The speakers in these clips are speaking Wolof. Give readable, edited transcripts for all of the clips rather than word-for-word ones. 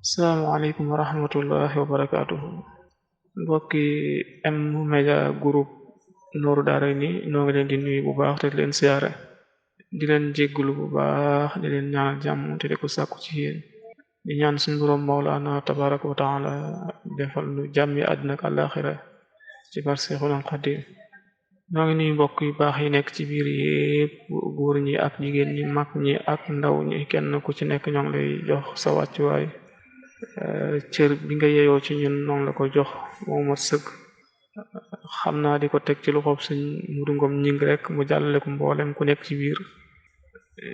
Asalaamaaleykum wa rahmatullahi wa barakaatuhu. Mbokki M-Media Group Nourou Darayni noo ngi leen di nuyu bu baax te di leen siyaare di leen jéggulu bu baax di leen ñaanal jàmm te di ko sàkku ci yéen di ñaan suñu boroom Mawlana tabaraka wa taala defal nu jàmmi àddina ak àllaxira ci bar Seexul Xadiim. noo ngi nuyu mbokk yu baax yi nekk ci biir yépp góor ñi ak jigéen ñi mag ñi ak ndaw ñi kenn ku ci nekk ñoo ngi lay jox sa wàccuwaay. cër bi nga yeyoo ci ñun noonu la ko jox moo mat sëkk. xam naa di ko teg ci loxob suñ Mudu Ngom ñing rek mu jàllale ko mboolem ku nekk ci biir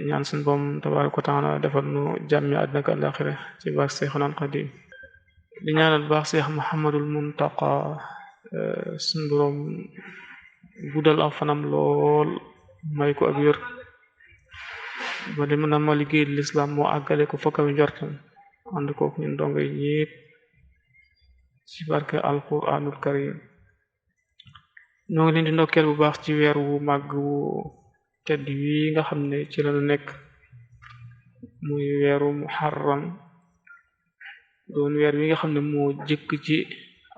ñaan suñ boom tabaaraka wa taala defal nu jàmmi àddina ak àllaxira ci baax Seexul Xadiim di ñaanal baax Seex Muhammadul Muntaqa suñ borom guddal aw fanam lool may ko ak wér ba li mën a ma liggéey lislaam moo àggale ko fokkaw njortam ànd kook ñun dongo yi ñépp ci barke alquranul karim ñoo ngi leen di ndokkeel bu baax ci weer wu màgg wu tedd wi nga xam ne ci lañu nekk muy weeru muharram doon weer wi nga xam ne moo jëkk ci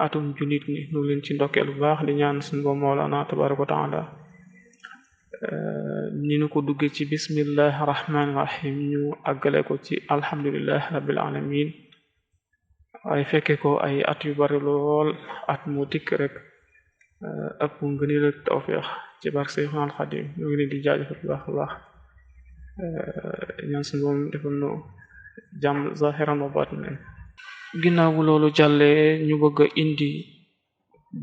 atum jullit ni ñoo leen ci ndokkeel bu baax di ñaan suñu Boroom Mawlana tabaraka wa taala ni nu ko dugge ci bismillahi rahmani rahim ñu àggale ko ci alhamdulillahi rabbil alamin waaye fekke ko ay at yu bari lool at mu dikk rek ëpp ngëneel ak tawfeex ci barke Seexul Xadiim ñu ngi leen di jaajëfal bu baax a baax ñaan suñu Boroom defal nu jàmm zahiran wa batinan. ginnaaw bu loolu jàllee ñu bëgg a indi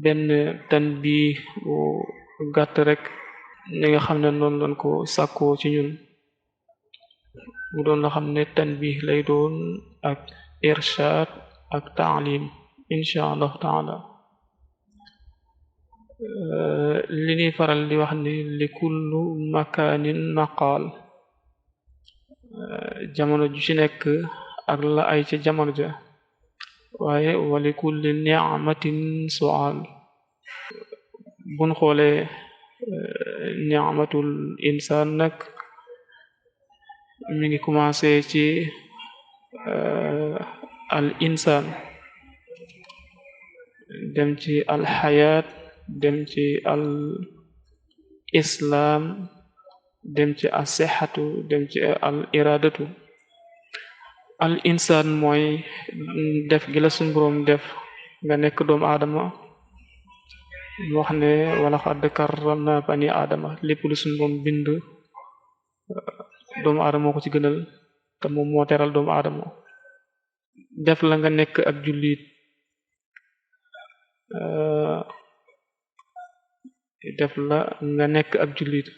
benn tanbiih bu gàtt rek ñi nga xam ne noonu lañ ko sàkkoo ci ñun mu doon la xam ne tanbiih lay doon ak irshaad ak taalim insha allahu taala. li ñuy faral di wax ni li kullu makaanin maqaal jamono ju ci nekk ak la ay ca jamono ja waaye wa li kulli ni'matin su'aal buñ xoolee ni'matul insaan nag mi ngi commencé ci al insaan dem ci al xayaat dem ci al islaam dem ci al sixatu dem ci al iradatu. al insaan mooy def gi la suñ boroom def nga nekk doomu aadama mu wax ne wala xadd karramna bani aadama lépp lu suñ boroom bind doomu aadama moo ko ci gënal te moom moo teral doomu aadama. def la nga nekk ak jullit def la nga nekk ak jullit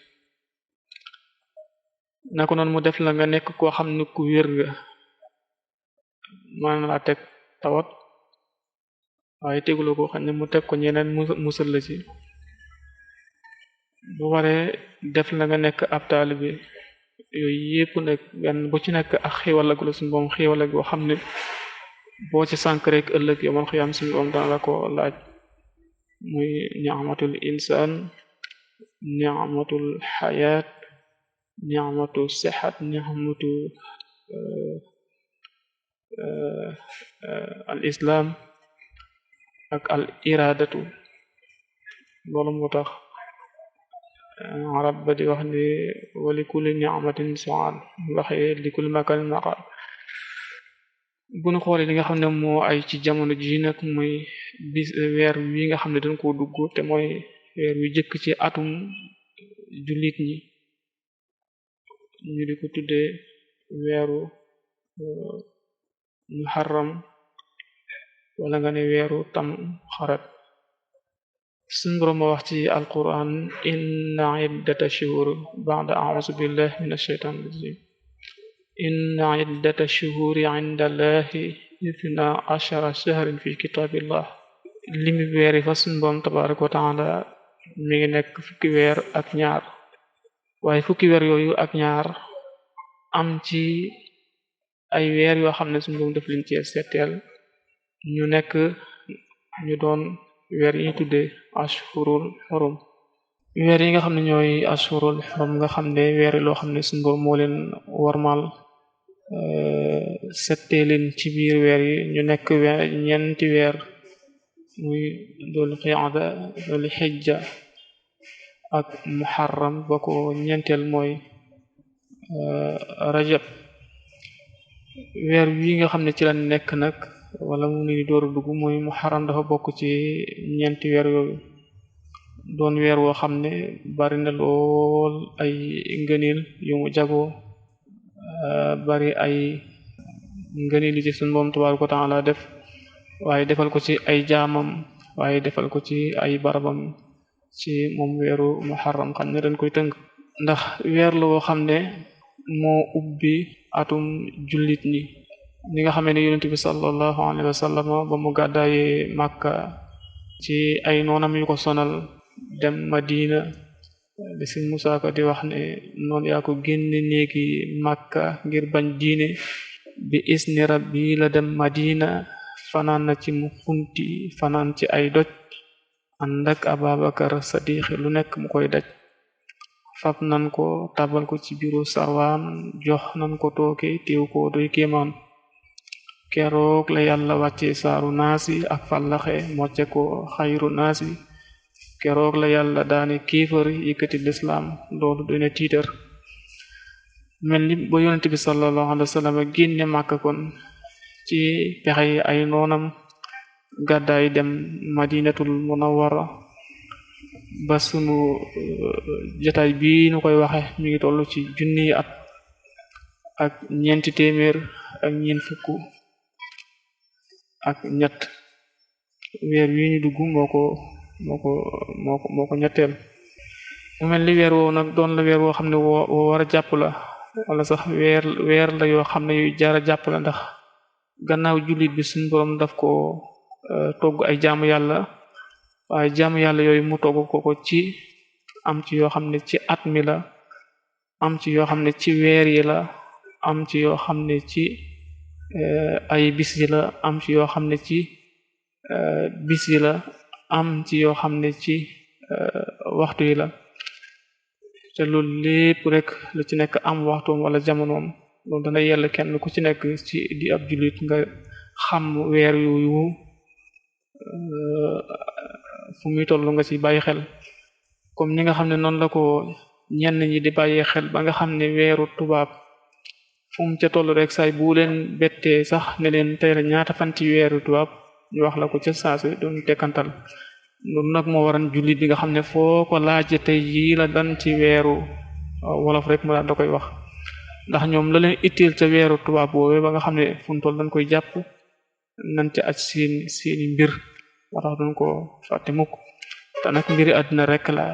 naka noonu mu def la nga nekk koo xam ne ku wér nga mën laa teg tawat waaye teguloo ko xam ne mu teg ko ñeneen musal la ci. bu waree def la nga nekk ab taalibe yooyu yépp nag benn bu ci nekk ak xéewal la suñu boom xéewal la goo xam ne boo ci sànk rek ëllëg yomal xiyaam suñu boom dana la ko laaj muy ni'matul insaan ni'matul xayaat ni'matu sixat ni'matu al islam ak al iradatu. loolu moo tax arab ba di wax ni wa li kulli ni'matin su'al waxee li kulli makanin maqal. bu ñu xoolee li nga xam ne moo ay ci jamono ji nag mooy bis weer wi nga xam ne dañ koo dugg te mooy weer wi jëkk ci atum jullit ñi ñu di ko tuddee weeru muharram wala nga ne weeru tam xarat. suñ boroom ma wax ci alquran inna iddata shuhur ba'da a'uuzu billahi minash shaytaani rajim inna iddata shuhuri 'inda allahi ithna ashara shahran fi kitaabillah. limi weer yi fa suñ boroom tabaraka wa taala mi ngi nekk fukki weer ak ñaar waaye fukki weer yooyu ak ñaar am ci ay weer yoo xam ne suñ boroom def liñ ci setteel ñu nekk ñu doon weer yi ñu tuddee ashhurul hurum. weer yi nga xam ne ñooy ashhurul hurum nga xam ne weer loo xam ne suñ boroom moo leen warmal settee leen ci biir weer yi ñu nekk ñeenti weer muy dul qiada dul xijja ak muharram ba ko ñeenteel mooy rajab. weer wi nga xam ne ci la nekk nag wala mu ni door a dugg mooy muharram dafa bokk ci ñeenti weer yooyu doon weer woo xam ne bari na lool ay ngëneel yu mu jagoo bari ay ngëneel yi ci sunu Boroom tabaaraka wa ta'ala def waaye defal ko ci ay jaamam waaye defal ko ci ay barabam ci moom weeru muharram xam ne dañ koy tënk ndax weer la woo xam ne moo ubbi atum jullit ñi ni nga xamee ne yonent bi sallallahu alayhi wa sallam ba mu gàddaaye Makka ci ay noonam yu ko sonal dem Madina li Sëriñ Musaa Ka di wax ne noonu yaa ko génne néegi Makka ngir bañ diine bi isni rabbi la dem Madina fanaan na ci mu funti fanaan ci ay doj ànd ak Ababakar Sadiq lu nekk mu koy daj fab nan ko tabal ko ci biiru sarwaan jox nan ko tooke teew ko doy kéemaan keroog la yàlla wàcce saaru naasi ak fallaxe mocce ko xayru naasi keroog la yàlla daane kiifar yëkkati lislaam loolu dina tiitar mel ni ba yonent bi sallallahu alayhi wa sallam génne Màkka kon ci pexe ay noonam gàddaay dem Madinatul Munawwara ba sunu jotaay bii nu koy waxe mi ngi toll ci junniy at ak ñeenti téeméer ak ñeent fukk ak ñett weer wi ñu dugg moo ko ñetteel mu mel ni weer woowu nag doon la weer woo xam ne woo war a jàpp la wala sax weer la yoo xam ne yu jara jàpp la ndax gannaaw jullit bi suñu Boroom daf ko togg ay jaamu yàlla waaye jaamu yàlla yooyu mu togg ko ci am ci yoo xam ne ci at mi la am ci yoo xam ne ci weer yi la am ci yoo xam ne ci ay bis yi la am ci yoo xam ne ci bis yi la am ci yoo xam ne ci waxtu yi la te loolu lépp rek lu ci nekk am waxtoom wala jamonoom loolu dana yell kenn ku ci nekk ci di ab jullit nga xam weer yooyu fu muy tollu nga ci bàyyi xel comme ni nga xam ne noonu la ko ñenn ñi di bàyyi xel ba nga xam ne weeru tubaab fu mu ca toll rek saay bu leen bettee sax ne leen tey la ñaata fan ci weeru tubaab ñu wax la ko ca saasi doon tekkantal loolu nag moo waran jullit bi nga xam ne foo ko laaje tey jii la dan ci weeru wolof rek mu daal da koy wax ndax ñoom la leen itteel ca weeru tubaab boobee ba nga xam ne fu mu toll dañ koy jàpp nañ ca aj seeni mbir moo tax duñ ko fàtte mukk te nag mbiri àddina rek la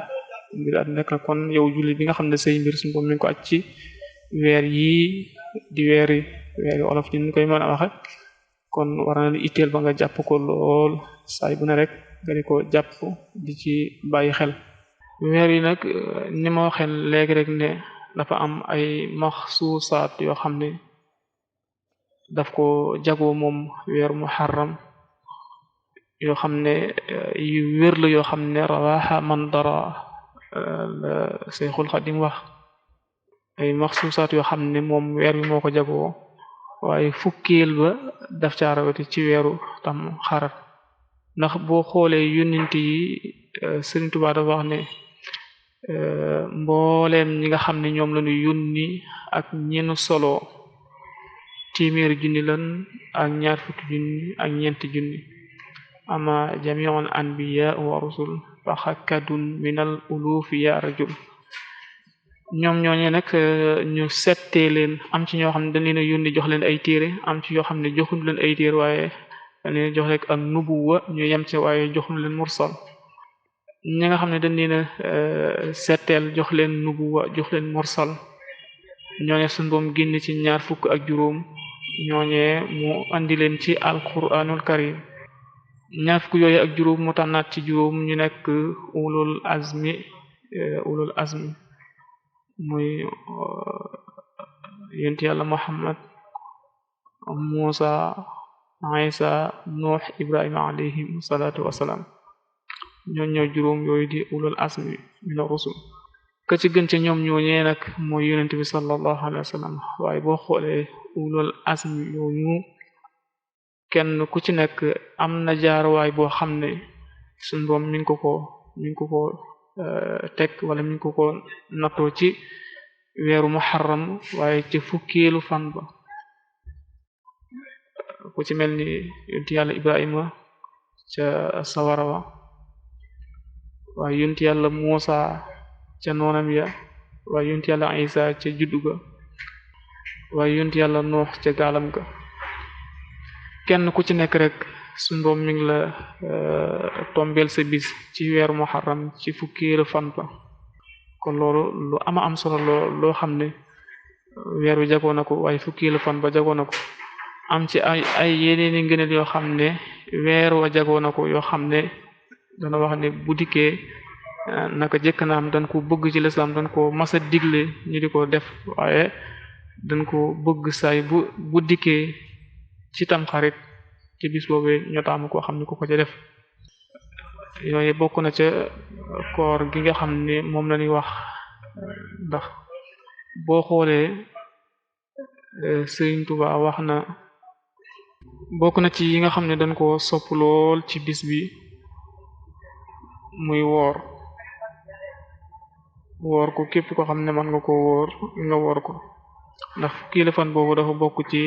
kon yow jullit bi nga xam ne say mbir suñu boom mi ngi ko aj ci weer yii di weeri olof ni ñu koy mën a waxe kon war na li itteel ba nga jàpp ko lool saay bu ne rek nga di ko jàpp di ci bàyyi xel weer yi nag ni ma waxee léegi rek ne dafa am ay maxsuusaat yoo xam ne daf ko jagoo moom weeru muharram yoo xam ne yu wér la yoo xam ne rawaxa man dara la Seexul Xadim wax ay maxsuusaat yoo xam ne moom weer wi moo ko jagoo waaye fukkeel ba daf ca rawati ci weeru tam xarat ndax boo xoolee yonent yi Sëriñ Tuubaa dafa wax ne mbooleem ñi nga xam ne ñoom lañu yónni ak ñenu solo téeméeri junni lan ak ñaar fukki junni ak ñeenti junni ama jami'ul anbiya wa rusul fa xakkadun minal ulufi ya rajul ñoom ñooñu nag ñu settee leen am ci ñoo xam ne dañ leen a yónni jox leen ay téere am ci yoo xam ne joxuñu leen ay téere waaye dañ leen jox rek ak nubuwa ñu yem ci waaye joxuñu leen mursal ñi nga xam ne dañ leen a setteel jox leen nubuwa jox leen mursal ñooñe suñu boom génn ci ñaar fukk ak juróom ñooñe mu andi leen ci alquranul karim ñaar fukk yooyu ak juróom mu tànnaat ci juróom ñu nekk ulul azmi muy yonent yàlla Muhammad Musa Isa Nuux Ibrahima alayhim salaatu wasalaam ñoo juróom yooyu di ulul azmi mina rusul ka ci gën ca ñoom ñooñee nag mooy yonent bi sallallahu alayhi wa sallam waaye boo xoolee ulul azmi ñooñu kenn ku ci nekk am na jaaruwaay boo xam ne suñ boom mi ngi ko ko teg wala mi ngi ko nattoo ci weeru muharram waaye ci fukkeelu fan ba ku ci mel ni yonent yàlla Ibrahima ca sawara wa waaye yonent yàlla Muusa ca noonam ya waaye yonent yàlla Isa ca juddu ga waaye yonent yàlla Nuux ca gaalam ga kenn ku ci nekk rek suñu Boroom mi ngi la tombeel sa bis ci weeru muharram ci fukkeelu fan ba kon loolu lu ama am solo loo xam ne weer wi jagoo na ko waaye fukkeelu fan ba jagoo na ko am ci ay yeneeni ngëneel yoo xam ne weer wa jagoo na ko yoo xam ne dana wax ne bu dikkee naka jëkk na am dañ ko bëgg ci lislaam dañ ko masa digle ñu di ko def waaye dañ ko bëgg saay bu dikkee ci tamxarit ci bis boobu ñoo taamu koo xam ne ko ca def yooyu bokk na ca koor gi nga xam ne moom la ñuy wax ndax boo xoolee Sëriñ Tuubaa wax na bokk na ci yi nga xam ne dañ ko sopp lool ci bis bi muy woor ko képp ko xam ne mën nga ko nga woor ko ndax fukkeelu fan boobu dafa bokk ci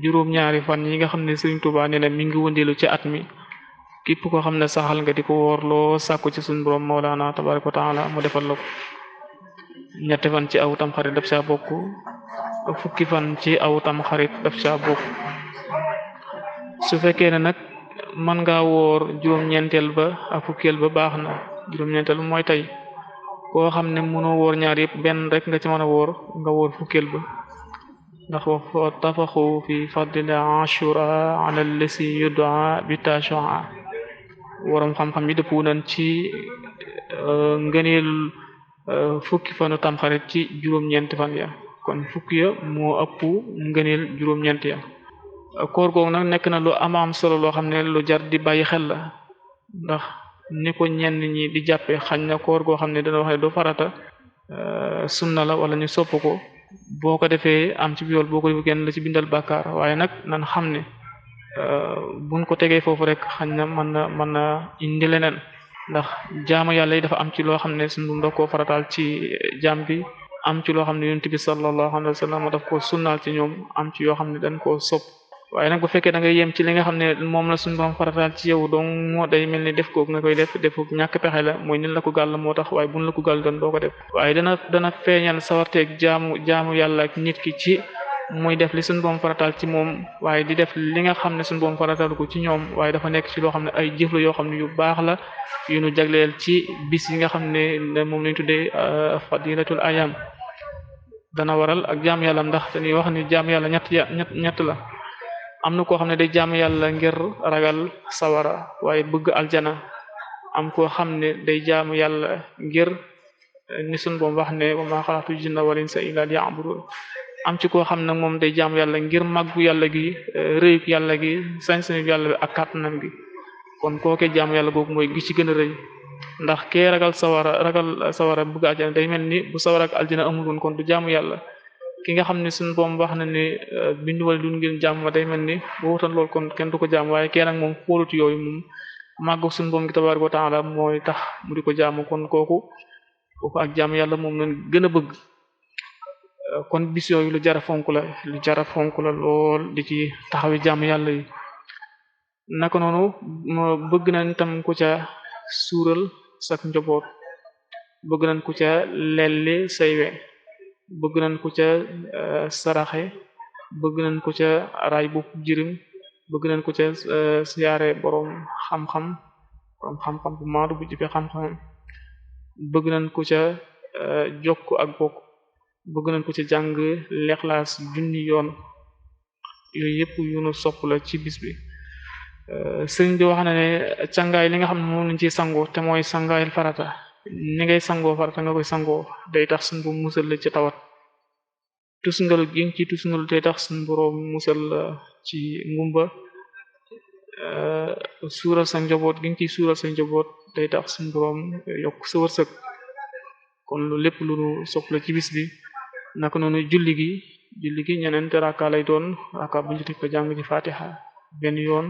juróom-ñaari fan yi nga xam ne Sëriñ Tuubaa nee na mi ngi wëndeelu ci at mi képp ko xam ne saxal nga di ko woor loo sàkku ci suñu borom Mawlaana tabaaraka wa taala mu defal la ko ñetti fan ci aw tam xarit daf caa bokk fukki fan ci aw tam xarit daf caa bokk su fekkee ne nag mën nga woor juróom-ñeenteel ba ak fukkeel ba baax na juróom-ñeenteel ba mooy tey koo xam ne mënoo woor ñaar yëpp benn rek nga ci mën a woor nga woor fukkeel ba ndax wa tafaxu fi fadli ashura ala lasi yud'a bi tashua waram xam-xam yi dëpp nañ ci ngëneel fukki fanu tamxarit ci juróom-ñeenti fan ya kon fukki ya moo ëpp ngëneel juróom-ñeent ya koor googu nag nekk na lu am solo loo xam ne lu jar di bàyyi xel la ndax ni ko ñenn ñi di jàppe xañ na koor goo xam ne dana wax ne du farata sunna la wala ñu sopp ko boo ko defee am ci yool boo ko defee kenn la ci bindal bàkkaar waaye nag nan xam ne buñ ko tegee foofu rek xañ na mën na indi leneen ndax jaamu yàlla yi dafa am ci loo xam ne suñu ndox koo farataal ci jaam bi am ci loo xam ne yonent bi sallallahu alayhi wa sallam daf ko sunnaal ci ñoom am ci yoo xam ne dañ koo sopp waaye nag bu fekkee da ngay yem ci li nga xam ne moom la suñu borom farataal ci yow donc moo day mel ni def ko nga koy def ñàkk pexe la mooy nin la ko gàll moo tax waaye buñ la ko gàll doon doo ko def waaye dana feeñal sawarteeg jaamu yàlla ak nit ki ci muy def li suñu borom farataal ci moom waaye di def li nga xam ne suñu borom farataal ko ci ñoom waaye dafa nekk ci loo xam ne ay jëf la yoo xam ne yu baax la yu nu jagleel ci bis yi nga xam ne moom lañ tuddee fadilatul ayam dana waral ak jaam yàlla ndax dañuy wax ni jaam yàlla ñett la am na koo xam ne day jaam yàlla ngir ragal sawara waaye bëgg aljana am koo xam ne day jaamu yàlla ngir ni sun boom wax ne wa ma xalaqtul jinna wal insa illa liya'budun am ci koo xam ne moom day jaamu yàlla ngir màggu yàlla gi rëyuk yàlla gi sañ-sañu yàlla bi ak kàttanam gi kon kooke jaamu yàlla googu mooy gi ci gën a rëy ndax kee ragal sawara bëgg aljana day mel ni bu sawara ak aljana amul woon kon du jaamu yàlla ki nga xam ne suñu boom wax na ne bindu wala dun ngeen jàmm day mel ni boo wutan lool kon kenn du ko jàmm waaye kenn nag moom xóolut yooyu moom màggu suñu boom gi tabaaraka wa taala mooy tax mu di ko jàmm kon kooku ak jàmm yàlla moom lañ gën a bëgg kon bis yooyu lu jara fonk la lool di ci taxawi jàmm yàlla yi naka noonu bëgg nañ tam ku ca suural sak njaboot bëgg nañ ku ca lelli saywe bëgg nañ ku ca saraxe bëgg nañ ku ca raay bopp jirim bëgg nañ ku ca siyaare boroom xam-xam bu maadu bu jëfe xam-xam bëgg nañ ku ca jokk ak bokk bëgg nañ ku ca jàng lexlaas junni yoon yooyu yëpp yu nu sopp la ci bis bi sëriñ bi wax na ne cangaay li nga xam ne moom lañ ci sangoo te mooy sangaayal farata ni ngay sangoo farata nga koy sangoo day tax suñ bu musal la ci tawat tusngalu gi ci tusngalu day tax suñ boroom musal la ci ngumba suural sa njaboot gi ci suural sa njaboot day tax suñ boroom yokk sa wërsëg kon lu lépp lu nu sopp la ci bis bi naka noonu julli gi julli gi ñeneenti raka lay doon raka bu njëkk ko jàng ci fatiha benn yoon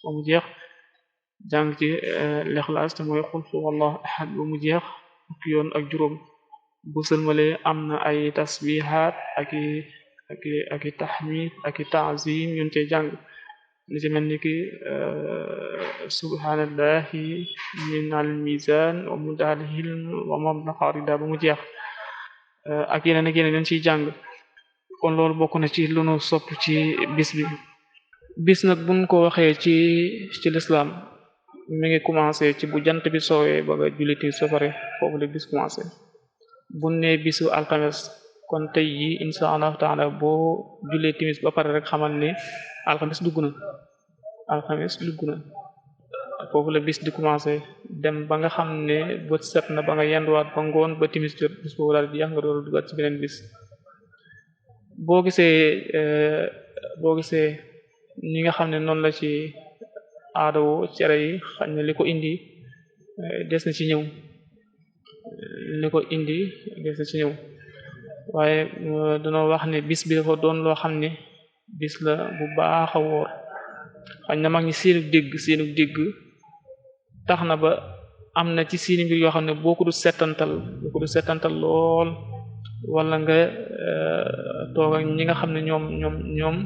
ba mu jeex jàng ci lixlaas te mooy xul huwallahu ahad ba mu jeex fukki yoon ak juróom bu sëlmale am na ay tasbihaat aki tahmid aki ta'zim yun cey jàng li ci mel ni ki subhanallahi min al mizan wa mudal hilm wa mablaxarida ba mu jeex ak yeneen ak yeneen yun ciy jàng kon loolu bokk na ci lu nu sopp ci bis nag buñ ko waxee ci lislaam mi ngi commencé ci bu jant bi soowee ba nga julliti so pare foofu la bis commencé bu ne bisu alxames kon tey yi insha allahu taala boo jullee timis ba pare rek xamal ne alxames dugg na foofu la bis di commencé dem ba nga xam ne bët set na ba nga yenduwaat ba ngoon ba timis jot bis boobu daal di jeex nga door a dugaat ci beneen bis boo gisee ñi nga xam ne noonu la ci aadawo cere yi xañ na li ko indi des na ci ñëw waaye dañoo wax ne bis bi dafa doon loo xam ne bis la bu baax a woor xañ na mag ñi seenu dégg tax na ba am na ci seeni mbir yoo xam ne boo ko du settantal lool wala nga toog ak ñi nga xam ne ñoom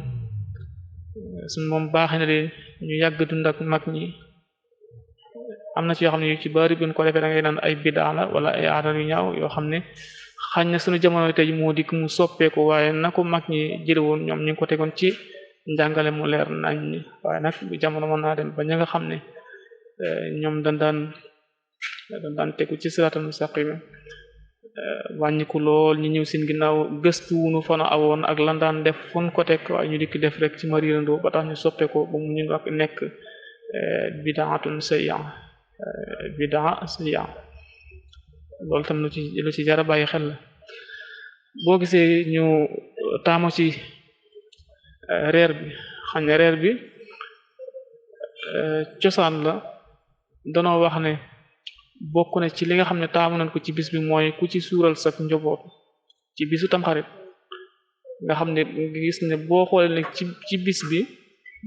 suñ moom baaxee na leen ñu yàgg dund ak mag ñi am na ci yoo xam ne yu ci bari buñ ko defee da ngay naan ay bidaa la wala ay aada yu ñaaw yoo xam ne xañ na suñu jamono tey moo dikk mu soppeeku waaye na ko mag ñi jële woon ñoom ñu ngi ko tegoon ci njàngale mu leer nañ ñi waaye nag bu jamono mën naa dem ba ña nga xam ne ñoom dañ daan tegu ci siraatal mustaqim wàññiku lool ñu ñëw seen ginnaaw gëstuwunu fa na awoon ak lan daan def fun ko teg waaye ñu dikk def rek ci marirandoo ba tax ñu soppeeko ba mu ñu nekk bidaatun sayya loolu tam lu ci jara bàyyi xel la boo gisee ñu taamu ci reer bi xam ne reer bi cosaan la danoo wax ne bokk na ci li nga xam ne taamu nañ ko ci bis bi mooy ku ci suural sa njaboot ci bisu tamxarit nga xam ne gis ne boo xoolee ne ci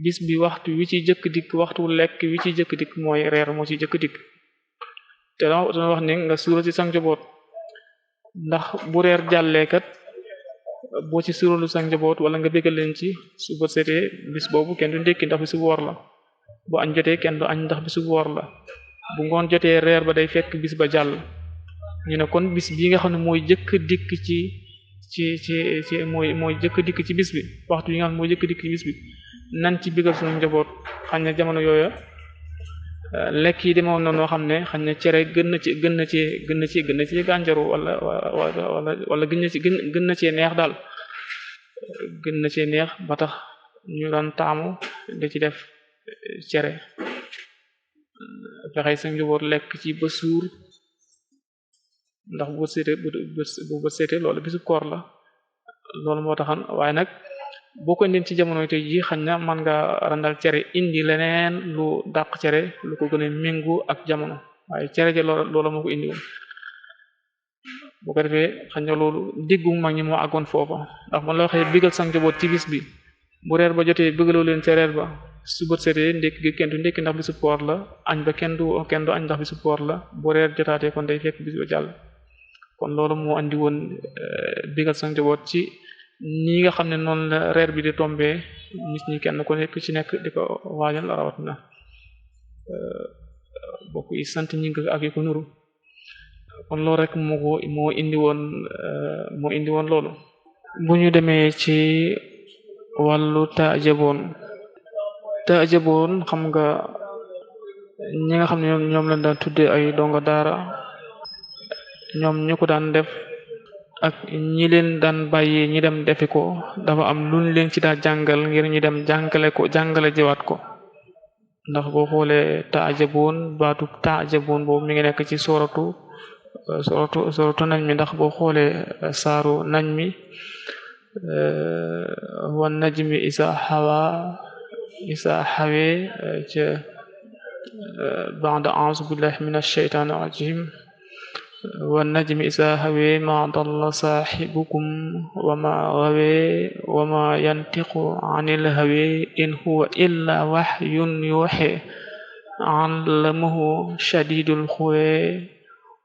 bis bi waxtu wi ci jëkk dikk waxtu lekk wi ci jëkk dikk mooy reer moo ci jëkk dikk te dana wax ne nga suural ci sa njaboot ndax bu reer jàllee kat boo ci suuralu sa njaboot wala nga bégal leen ci su bët seetee bis boobu kenn du ndékki ndax bisu woor la bu añ jotee kenn du añ ndax bisu woor la bu ngoon jotee reer ba day fekk bis ba jàll ñu ne kon bis bi nga xam ne mooy jëkk dikk mooy jëkk dikk ci bis bi waxtu yi nga xam ne mooy jëkk dikk ci bis bi nan ci bégal suñu njaboot xañ na jamono yooya lekk yi demoon na noo xam ne xañ na cere gën na ci gànjaru wala gën na cee neex daal gën na cee neex ba tax ñu daan taamu da ci def cere fexey sa njaboot lekk ci ba suur ndax bu bët seete loolu bisu koor la loolu moo taxan waaye nag boo ko indeen ci jamono tey ji xañ na man nga randal cere indi leneen lu dàq cere lu ko gën a méngu ak jamono waaye cere ja loola moo ko indi woon bu ko defee xañ na loolu diggu mag ñi moo àggoon foofa ndax man la waxee bigal sa njaboot ci bis bi bu reer ba jotee bëggaloo leen ca reer ba su bët seetee ndékki gi kenn du ndékki ndax bisu koor la añ ba kenn du añ ndax bisu koor la bu reer jotaatee kon day fekk bis ba jàll kon loolu moo andi woon bigal sa njaboot ci ñi nga xam ne noonu la reer bi di tombee nit ñi kenn ku nekk ci nekk di ko waajal rawat na bokk yi sant ñi nga ak yi ko nuru kon loolu rek moo indi woon loolu bu ñu demee ci wàllu taajaboon xam nga ñi nga xam ne ñoom lañ daan tuddee ay donga daara ñoom ñu ko daan def ak ñi leen daan bàyyi ñi dem defi ko dafa am luñ leen ci daa jàngal ngir ñu dem jàngale jiwaat ko ndax boo xoolee taajaboon baatu taajaboon boobu mi ngi nekk ci soratu nañ mi ndax boo xoolee saaru nañ mi wan najmi isa xawee ca ba'da a'uuzu billahi minash shaytaanir rajiim wan najmi isa hawa ma dalla saahibukum wa ma gawa wa ma yantiqu anil hawa in huwa illa wahyun yuha allamahu shadidul quwa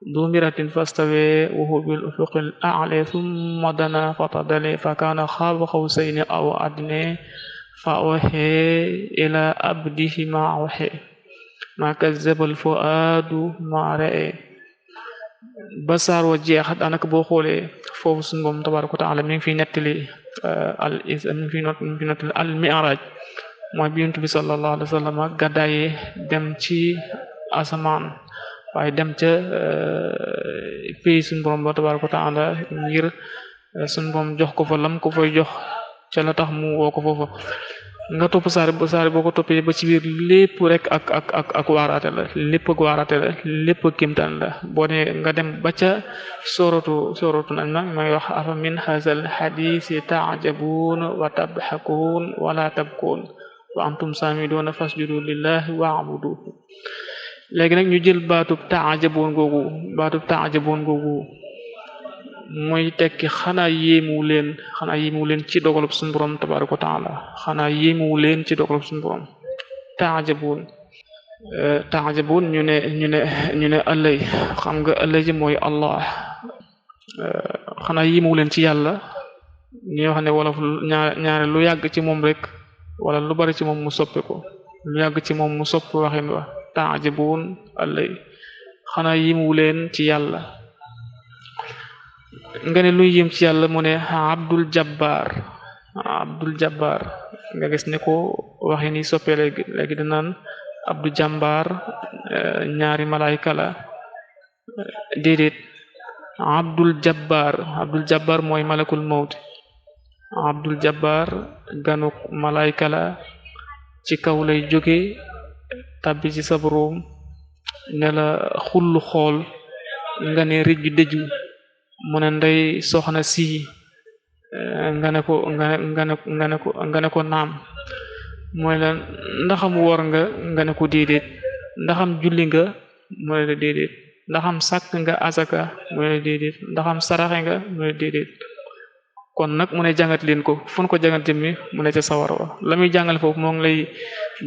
ذو مرة فاستوى وهو بالأفق الأعلى ثم دنا فتدلى فكان قاب قوسين أو أدنى فأوحى إلى عبده ما أوحى ما كذب الفؤاد ما رأى basaar wa jeex daanaka boo xoolee foofu suñu Boroom tabaaraka wa taala mi ngi fi nettali al mi'raj mooy bi Yonent bi sallallahu alayhi wa sallam gàddaaye dem ci asamaan waaye dem ca pays suñu Boroom ba tabaaraka wa taala ngir suñu Boroom jox ko fa lam ko fay jox ca la tax mu woo ko foofa nga topp saari boo ko toppee ba ci biir lépp rek ak waaraate la lépp ak waaraate la lépp ak kimtaan la boo ne nga dem ba ca sooratu nañ ma ngi wax afa min hazal hadisi ta'jabun wa tadhakun wala tabkun wa antum samiduna fasjudu lillahi wa'budu léegi nag ñu jël baatub ta'jabun googu mooy tekki xanaa yéemu leen ci dogalub suñu Boroom tabaaraka wa taala xanaa yéemu leen ci dogalub suñu Boroom ta'jabun ñu ne allay xam nga allay ji mooy Allah xanaa yéemu leen ci yàlla ñi wax ne wala ñaare lu yàgg ci moom rek wala lu bari ci moom mu soppi ko lu yàgg ci moom mu soppi waxin wa ta'jabun allay xanaa yéemu leen ci yàlla nga ne luy yëm ci yàlla mu ne Abdul Jabbar nga gis ne ko waxe ni soppee léegi danaan Abdul Jabbar ñaari malaayka la déedéet Abdul Jabbar mooy malakul mawt Abdul Jabbar ganuk malaayka la ci kaw lay jóge tabbi ci sa boroom ne la xullu xool nga ne rijju dëju mu ne ndey soxna si nga ne ko naam mooy la ndaxam woor nga ne ko déedéet ndaxam julli nga mu ne la déedéet ndaxam sàkk nga asaka mu ne la déedéet ndaxam saraxe nga mu ne déedéet kon nag mu ne jàngat leen ko fu ko jàngate mi mu ne ca sawar wa la muy jàngale foofu moo ngi lay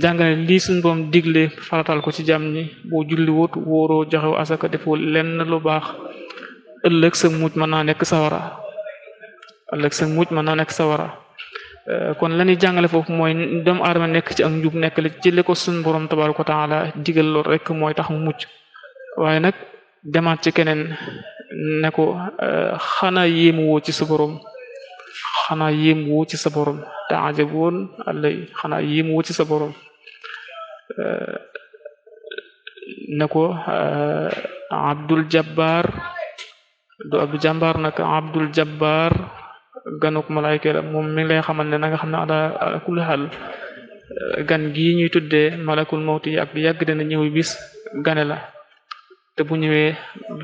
jàngale lii suñu Boroom digle faratal ko ci jàmm ñi boo julli wut wóoroo joxew asaka defoo lenn lu baax ëllëg sa mujj mën naa nekk sawara kon la ñuy jàngale foofu mooy doomu aadama nekk ci ak njub nekk ci li ko suñu Boroom tabaaraka wa taala digal lool rek mooy tax mu mucc waaye nag demaat ci keneen ne ko xanaa yéemu woo ci sa Boroom ta'jabun allay xanaa yéemu woo ci sa Boroom ne ko Abdul Jabbar du Abdul Jabbar nag Abdul Jabbar ganuk malaayka la moom mi ngi lay xamal ne na nga xam ne ala kulli xaal gan gii ñuy tuddee malakul mawti ak yàgg dana ñëw bis gane la te bu ñëwee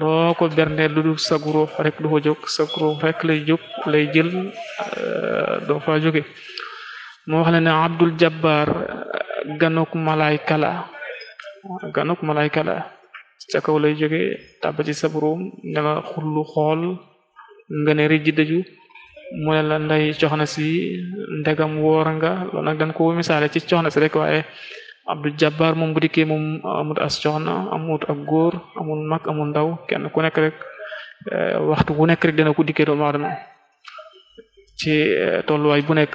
loo ko bernde lu dul sa ruux rek du fa jóg sa ruux rek lay jël doo fa jóge moo wax ne Abdul Jabbar ganuk malaayka la ca kaw lay jóge tàbba ci sabroom ne la xullu xool nga ne rijji dëju mu ne la nday coxna si ndegam woor nga loolu nag dañ ko misaale ci coxna si rek waaye Abdul Jabbar moom bu dikkee moom amut as coxna amut ak góor amul mag amul ndaw kenn ku nekk rek waxtu bu nekk rek dina ko dikkee doomu aadama ci tolluwaay bu nekk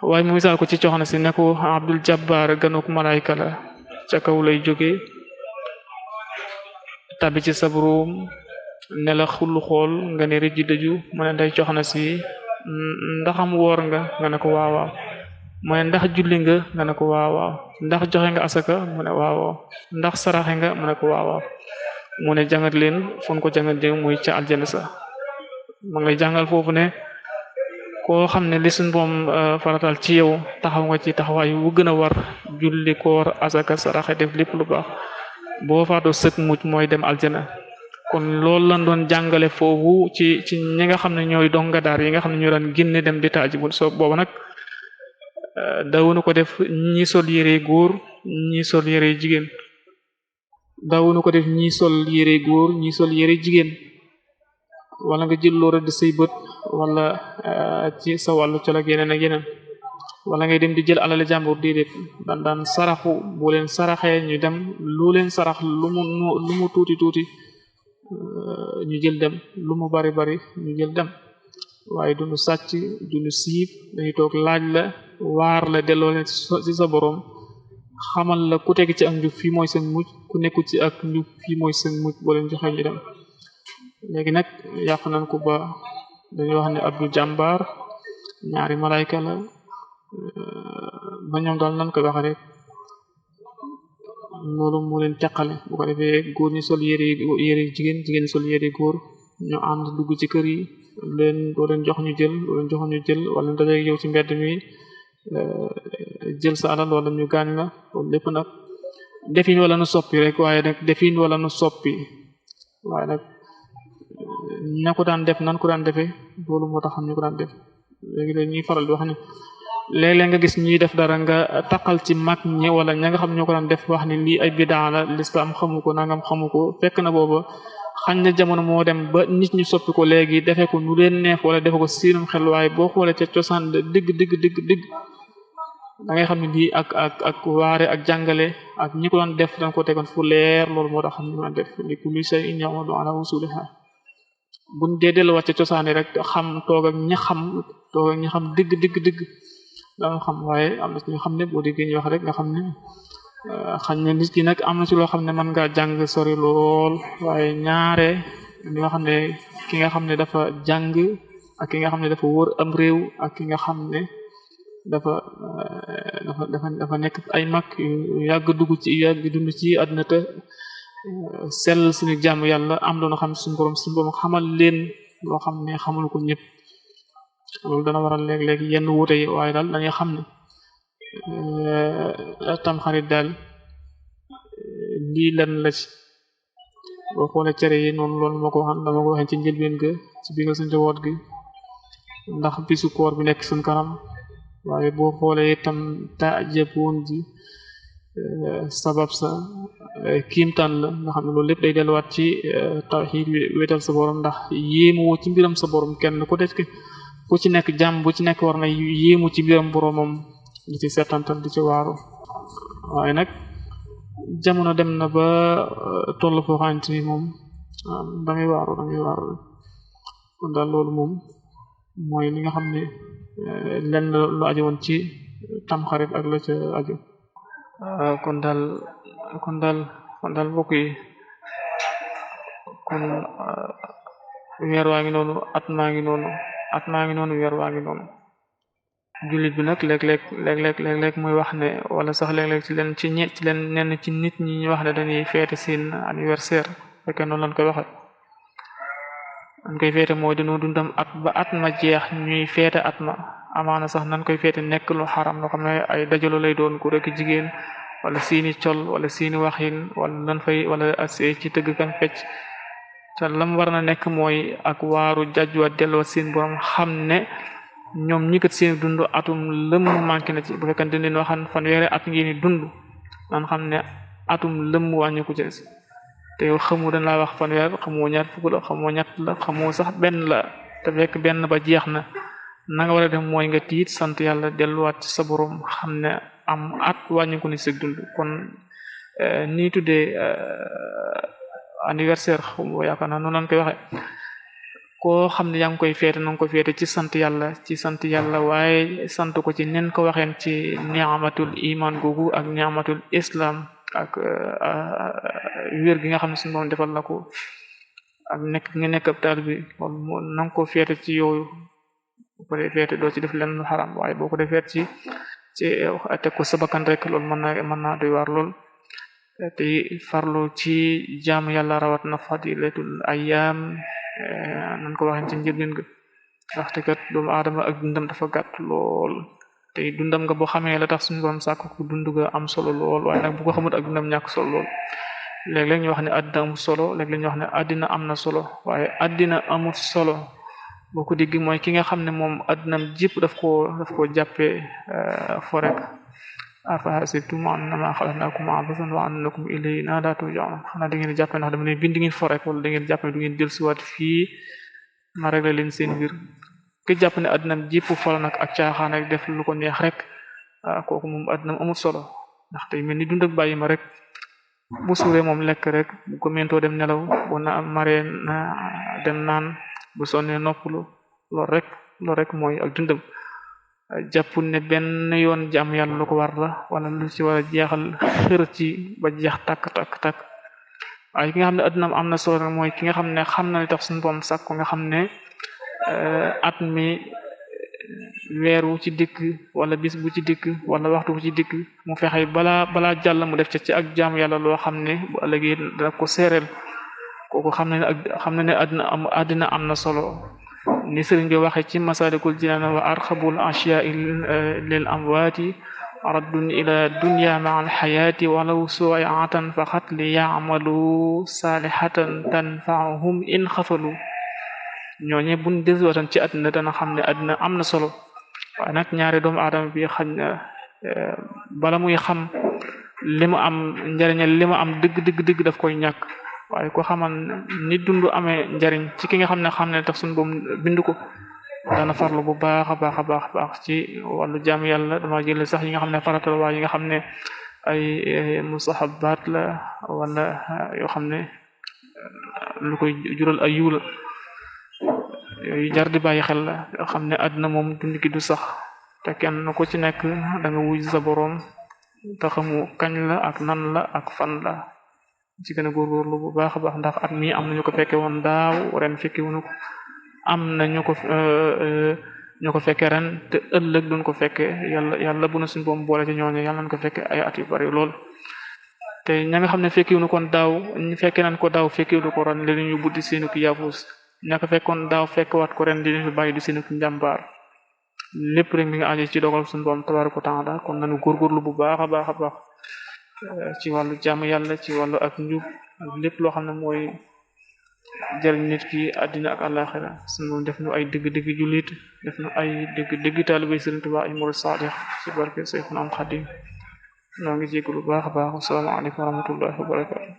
waaye mu misaal ko ci coxna si ne ko Abdul Jabbar ganuk malaayka la ca kaw lay jóge tabi ci sabroom ne la xullu xool nga ne rijji dëju mu ne nday coxna si ndaxam woor nga ne ko waawaaw mu ne ndax julli nga ne ko waawaaw ndax joxe nga asaka mu ne waawaaw ndax saraxe nga mu ne ko waawaaw mu ne jàngat leen fon ko jàngat leen muy ca aljana sa ma ngay jàngal foofu ne koo xam ne li suñ boom faratal ci yow taxaw nga ci taxawaay wu gën a war julli koor asaka saraxe def lépp lu baax boo faatoo sëkk mucc mooy dem aljana kon loolu lañ doon jàngale foofu ci ñi nga xam ne ñooy donga daar yi nga xam ne ñoo daan génne dem di taajibul soo booba nag dawunu ko def ñi sol yére góor ñi sol yére jigéen daawuñu ko def ñi sol yére góor ñi sol yére jigéen wala nga jël loo rëdd say bët wala ci sa wàllu col ak yeneen ak yeneen wala ngay dem di jël alali jàmbur déedéet daan saraxu boo leen saraxee ñu dem lu leen sarax lu mu tuuti tuuti ñu jël dem lu mu bari bari ñu jël dem waaye duñu sàcc duñu siib dañuy toog laaj la waar la delloo leen ci sa boroom xamal la ku teg ci ak njub fii mooy seen mujj ku nekkul ci ak njub fii mooy seen mujj boo leen joxee ñu dem léegi nag yàq nañ ko ba dañuy wax ne Abdou jàmbaar ñaari malayka la ba ñoom daal nan koy waxe rek loolu moo leen teqale bu ko defee góor ñi sol yére jigéen sol yére góor ñu ànd dugg ci kër yi doo leen jox ñu jël wala daje yow ci mbedd mi jël sa alal wala ñu gaañ la loolu lépp nag defin wala nu soppi rek waaye nag defin wala nu soppi waaye nag ña ko daan def nan ko daan defee loolu moo tax xam ñu ko daan def léegi ñuy faral di wax ni léeg-léeg nga gis ñuy def dara nga taqal ci mag ñi wala ña nga xam ñoo ko daan def wax ni lii ay bidaa la lislaam xamu ko nangam xamu ko fekk na booba xañ na jamono moo dem ba nit ñu soppi ko léegi defee ko nu leen neex wala defe ko siinum xel waaye boo xoolee ca cosaan digg da ngay xam ne lii ak waare ak jàngale ak ñi ko doon def dañ ko tegoon fu leer loolu moo tax xam ñu doon def li kulli shay'in ya'udu ala usuliha buñ dee delluwaat ca cosaan rek xam toog ak ñi xam digg danga xam waaye am na ci ñoo xam ne boo déggee ñu wax rek nga xam ne xañ na nit ki nag am na ci loo xam ne mën ngaa jàng sori lool waaye ñaare ñoo xam ne ki nga xam ne dafa jàng ak ki nga xam ne dafa wër am réew ak ki nga xam ne dafa nekk ay mag yu yàgg dund ci àdduna te sell suñu jàmm yàlla am doona xam suñu borom xamal leen loo xam ne xamul ko ñëpp loolu dana waral léeg-léeg yenn wuute yi waaye daal dañuy xam ne tamxarit daal lii lan la ci boo xoolee cere yi noonu loolu moo ko waxan dama ko waxee ci njëlbeen ga ci biir suñu njaboot gi ndax bisu koor bi nekk suñ kanam waaye boo xoolee itam taajaboon ji sabab sa kiimtaan la nga xam ne loolu lépp day delluwaat ci tawxiid wéetal sa borom ndax yéemoo ci mbiram sa borom kenn ku nekk ku ci nekk jàmm bu ci nekk war na yéemu ci mbiram boromam di ci seetantal di ci waaru waaye nag jamono dem na ba toll foo xamante ni moom dangay waaru kon daal loolu moom mooy li nga xam ne lenn lu aju woon ci tamxarit ak la ca aju kon daal mbokk yi kon weer waa ngi noonu at maa ngi noonu weer waa ngi noonu jullit bi nag léeg-léeg muy wax ne wala sax léeg-léeg ci nenn ci nit ñi ñu wax ne dañuy feete seen anniversaire fekkee noonu lañ koy waxe nan koy feete mooy dañoo dundam at ba at ma jeex ñuy feete at ma amaana sax nan koy feete nekk lu xaram loo xam ne ay dajalo lay doon ku rek jigéen wala seeni col wala seeni waxin wala lan fay wala ci tëgg kan fecc te lam war na nekk mooy ak waaru jajjuwaat delloo seen borom xam ne ñoom ñi kat seen dund atum lëmm manqué na ci bu fekkante leen waxan fanweeri at ngeen dund nan xam ne atum lëmm wàññiku ci te yow xamu dañ laa wax fanweer xamoo ñaar fukk la xamoo ñett la xamoo sax benn la te fekk benn ba jeex na nga war a def mooy nga tiit sant yàlla delluwaat ci sa borom xam ne am at wàññiku ni sëg dund kon nii tuddee anniversaire xamu yaakaar naa noonu lañ koy waxe koo xam ne yaa ngi koy feete na nga koy feete ci sant yàlla waaye sant ko ci nen ko waxeen ci ni'matul iman googu ak ni'matul islam ak wér gi nga xam ne suñu moom defal na ko ak nekk ab taal bi na nga ko feete ci yooyu bu ko dee feete doo ci def lenn lu xaram waaye boo ko dee feete ci teg ko sa bakkan rek loolu mën naa doy waar lool te farlu ci jaamu yàlla rawat na fadilatul ayyam nan ko waxee ci njëlbeen ga ndaxte kat doomu aadama ak dundam dafa gàtt lool te dundam nga boo xamee la tax suñu borom sàkk ko dund ga am solo lool waaye nag bu ko xamut ak dundam ñàkk solo lool léeg-léeg ñu wax ne àddina amul solo léeg-léeg ñu wax ne àddina am na solo waaye àddina amul solo boo ko dégg mooy ki nga xam ne moom àddinam jépp daf koo jàppee fo rek afahasibtum annama xalaqnakum abasan wa annakum ilayna la turja'un xanaa da ngeen jàppe ndax dama leen bind ngeen fo rek wala da ngeen jàppe du ngeen dellusiwaat fii ma réglé leen seen mbir ki jàpp ne àddina jépp folo nag ak caaxaan rek def lu ko neex rek kooku moom àddina amul solo ndax tey mel ni dund ak bàyyi ma rek bu suuree moom lekk rek bu ko mentoo dem nelaw bu na maree na dem naan bu sonnee noppalu loolu rek mooy ak dundam jàpp ne benn yoon jàmm yàlla lu ko war la wala lu ci war a jeexal xër ci ba jeex takk waaye ki nga xam ne àddina am na solo mooy ki nga xam ne xam na li tax suñu boom sàkk ko nga xam ne at mi weer wu ci dikk wala bis bu ci dikk wala waxtu bu ci dikk mu fexe balaa jàll mu def ca ci ak jaam yàlla loo xam ne bu ëllëgee dana ko seereel kooku xam na ne àddina am na solo ni sëriñ bi waxe ci masalikul jinaan wa arxabul ashya'i lil amwaati raddun ila dunya ma al xayaati walaw su'atan faqat li ya'malu salihatan tanfa'uhum in xafalu ñooñe buñ desiwatan ci àddina dana xam ne àddina am na solo waaye nag ñaari doomu aadama bi xañ na bala muy xam li mu am njariñal li mu am dëgg daf koy ñàkk waaye ko xaman ni dund amee njariñ ci ki nga xam ne tax suñu boom bind ko dana farlu bu baax a baax ci wàllu jaam yàlla dama jël sax yi nga xam ne faratal waaye yi nga xam ne ay mustahabaat la wala yoo xam ne lu koy jural ay yiw la yooyu jar di bàyyi xel la yoo xam ne àddina moom dund gi du sax te kenn ku ci nekk da nga wuj sa boroom te xamu kañ la ak nan la ak fan la ci gën a góorgóorlu bu baax a baax ndax at mi am na ñu ko fekke woon daaw ren fekke wuñu ko am na ñu ko fekke ren te ëllëg duñ ko fekke yàlla bu na suñu boom boole ci ñooñu yàlla nañ ko fekke ay at yu bari lool te ña nga xam ne fekke wuñu kon daaw ñu fekke nañ ko daaw fekke wuñu ko ren li ñu buddi seenu ki yaafus ña ko fekkoon daaw fekkewaat ko ren di fi bàyyi di seenu ki njàmbaar lépp rek mi nga aju ci dogal suñu boom tabaaraka wa taala kon nañu góorgóorlu bu baax a baax ci wàllu jàmm yàlla ci wàllu ak njub ak lépp loo xam ne mooy jëriñ nit ki àddina ak àllaxira sunu def nu ay dëgg-dëgg jullit def nu ay dëgg-dëgg taalibe Sëriñ Tuubaa ay murid saadix ci barke Seexuna Xaadim noo ngi jégalu baax a baax asalaamaaleykum wa rahmatullahi wa barakatu